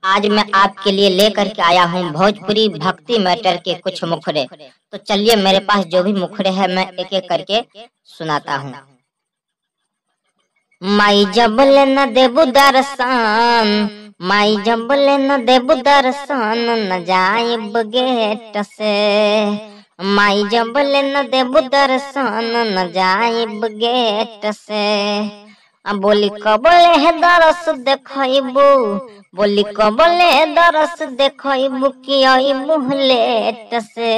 आज मैं आपके लिए लेकर के आया हूँ भोजपुरी भक्ति मैटर के कुछ मुखड़े। तो चलिए, मेरे पास जो भी मुखड़े हैं मैं एक एक करके सुनाता हूँ। माई जबल न देबु दर्शन, माई जबल न देबु दर्शन न जाइब गेट से। माई जबल न देबु दर्शन न जाइब गेट से। बोली कबले है दरस देखबू, बोली कबले दरस देखबू कि अइबू लेट से।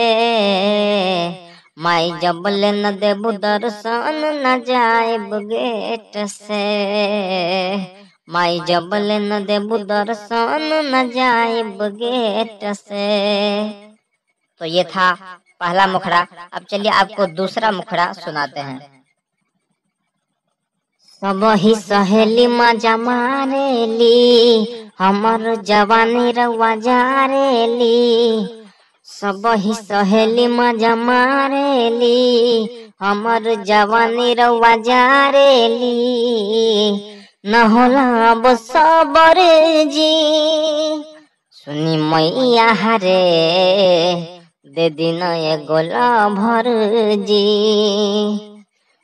माई जबल न देबू दर्शन न जाइब गेट से। माई जबल न देबू दर्शन न जाइब गेट से। तो ये था पहला मुखड़ा। अब चलिए आपको दूसरा मुखड़ा सुनाते हैं। सब ही सहेली मजा मारेली, हमर जवानी रउआ जारेली। सब ही सहेली मजा मारेली, हमर जवानी रउआ जारेली। न होला अब सबर जी, सुनी मैया हरे दे दिन एगो लभर जी।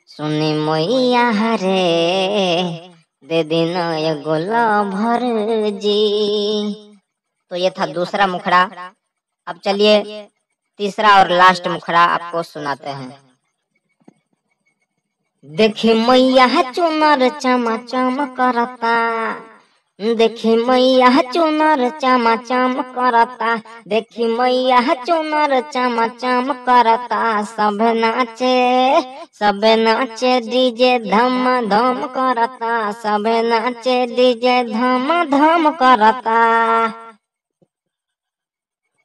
सुनी मैया हरे दे दिन एगो लभर जी। तो ये था दूसरा मुखड़ा। अब चलिए तीसरा और लास्ट मुखड़ा आपको सुनाते हैं। देखी मैया चुनर चमा चम करता, देखी मैया चुनर चमा चम करता, देखी मैया चुनर चमा चम करता। सब नाचे डीजे धम धम करता, सब नाचे डीजे धम धम करता।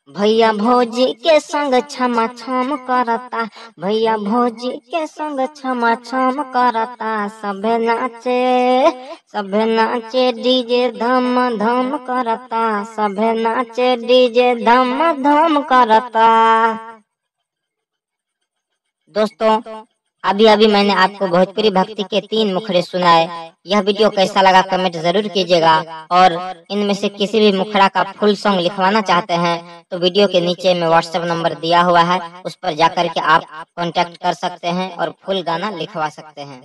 भैया भौजी के संग क्षमा क्षम करता, भैया भौजी के संग क्षमा क्षम करता। सब नाचे डीजे धम धम करता, सब नाचे डीजे धम धम करता। दोस्तों, अभी अभी मैंने आपको भोजपुरी भक्ति के 3 मुखड़े सुनाए। यह वीडियो कैसा लगा कमेंट जरूर कीजिएगा। और इनमें से किसी भी मुखड़ा का फुल सॉन्ग लिखवाना चाहते हैं तो वीडियो के नीचे में व्हाट्सएप नंबर दिया हुआ है, उस पर जाकर के आप कांटेक्ट कर सकते हैं और फुल गाना लिखवा सकते हैं।